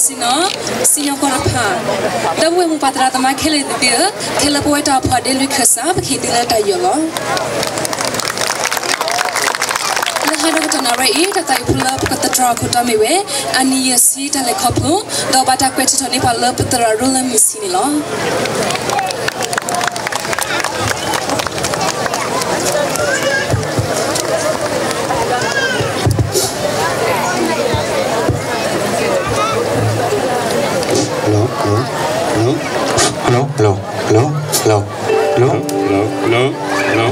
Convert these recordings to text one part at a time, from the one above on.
စံၣ်ညီၣ်, စံၣ်ညီၣ်ကွၢ်တဖၣ်, ဒီပုၢ်ဝဲၢ်မိၢ်ပၢ်သရၣ်သမါခဲလၢာ်သ့ၣ်ဧၢ, ခဲလၢာ်ပဝဲတၢ်အိၣ်ဖှိၣ်ဒ့လွံၢ်ခၢၣ်စး ပကဟ့ၣ်သုလၢတၢ်ယီၢ်လီၤ. လၢဟါဒီးကတီၢ်နၣ်ရံၣ်အံၤ တၢ်သးဝံၣ်ဖိလၢပကသတြီၤအခိၣ်တီမ့ၢ်ဝဲ အနံၣ်ယဲၢ်ဆံတၢ်လဲၤခီဖျိ, ဒီးဘၣ်တၢ်ကွဲးထီၣ်ထီန့ၢ်ပှၤလၢပသရၣ်ရိလၢမုၢ်ဆ့ၣ်န့ၣ်လီၤ. Hello, hello, hello, hello, hello, hello, hello, hello, hello.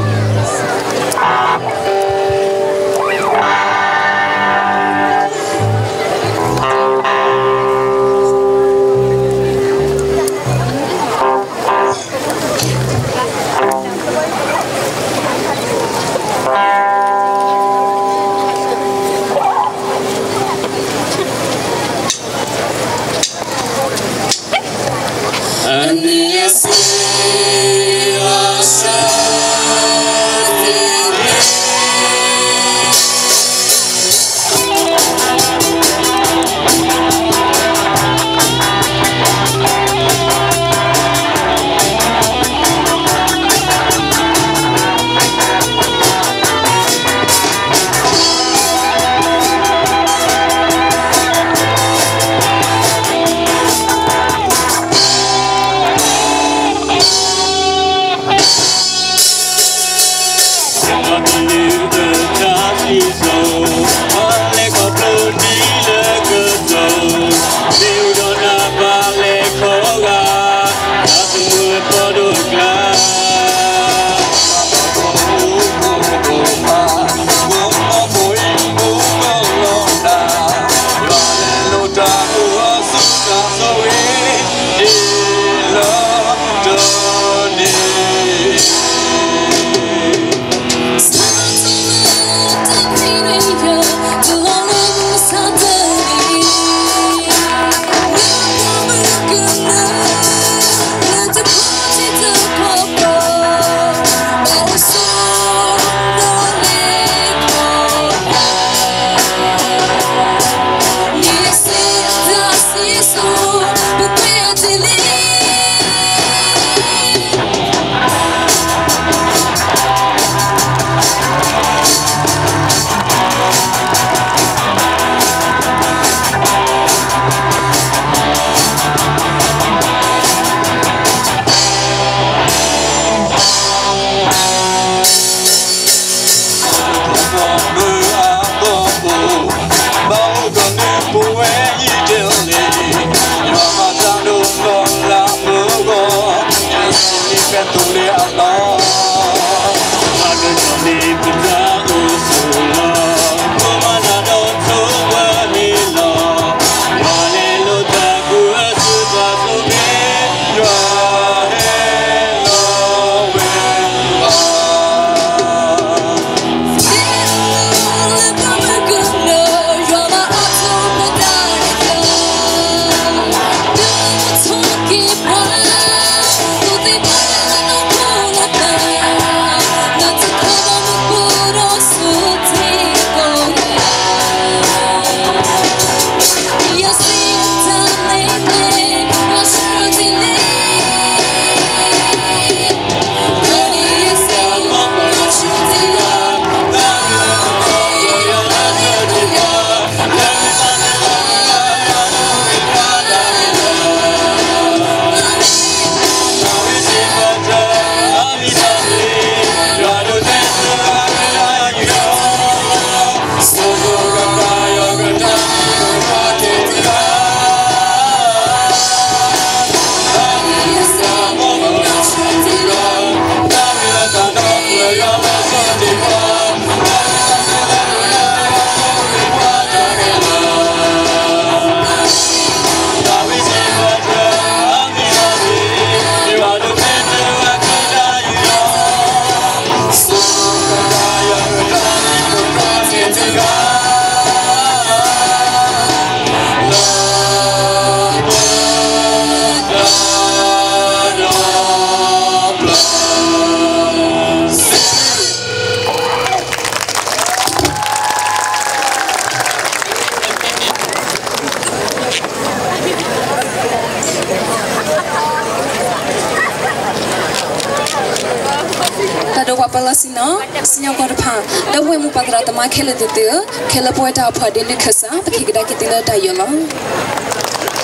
ပလီၢ်ဆ့ၣ်နီၤ, စံၣ်ညီၣ်ကွီၢ်တဖၣ်, ဒီပုၢ်ဝဲၢ်မိၢ်ပၢ်သရၣ်သမါခဲလၢာ်သ့ၣ်သုဧၢ, ခဲလၢာ်ပဝဲတၢ်အိၣ်ဖှိၣ်ဒ့လွံၢ်ခၢၣ်စး ပက့ၤကဒါက့ၤသုလၢတၢ်ယီၤလီၤ.